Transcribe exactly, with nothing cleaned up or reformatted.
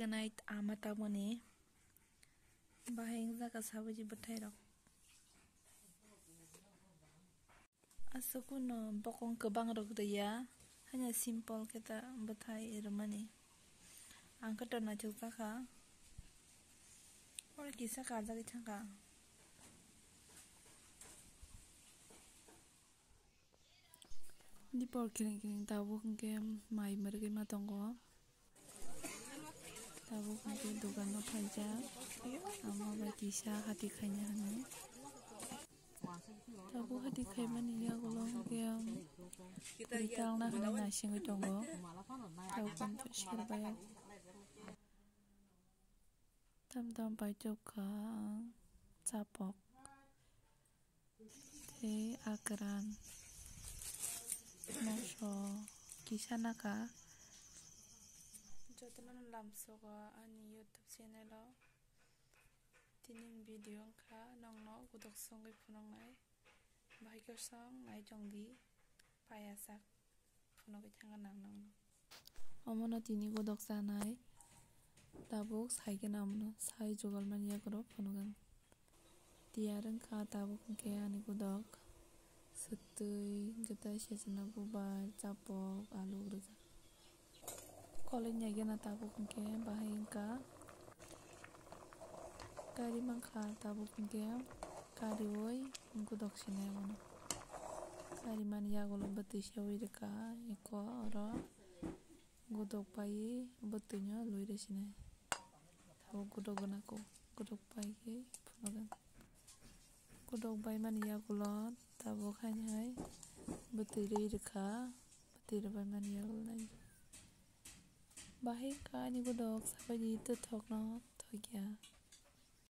Night ama tamoni bahai wngjakha sabaidi bwthairok. Aswk no bokong kwbang rok rwya, haino simple khe ta bwthai rwmani. Ang khe to naithok jakha. Oro kisa kajagwi thangkha. Dipor kiring kiring tabuk hwnkhe mai mwrwgwi ma tongo. Tabuk hwnkhe dogano phaijak, amo bai kisa hati khaina hwnwi. Tabuk hati khaimani yagulo hwnkhe, um, ri talna hwnwi naisingwi tongo. Tabuk hwnkhe serbaio. Tam tam paitokha ang chapok tei akran moso kisa naka. Jotono lamsogo ani YouTube channel o. Tini video wngkha nongno godok songwi phunuknai. Bahai khe song nai tongdi, payasak phunugwi thangkha nang nongno. Omono tini godok chanai, tabuk sai khe namono sai jugal mani yakurok phunugan. Tiyar wngkha tabuk hwnkhe ani godok, swtwi, gata, sechana, bubar, chapok, alu rwjak. Koloknya gena tabuk hwnkhe bahai wngkha. Kari mankha tabuk hwnkhe kariui godok sinai abono. Karimani yagulo bwtwi seui rwkha, eko oro godok paiwi bwtwino lui rw sinai. Tabuk godok gwnako, godok paikhe phunugan. Godok baimani yagulo tabuk haini hai bwtwi rwi rwkha. Bwtwi rwbaimani yagulo nai. Bahai wngkha ani godok sabaidi twthokno thokya.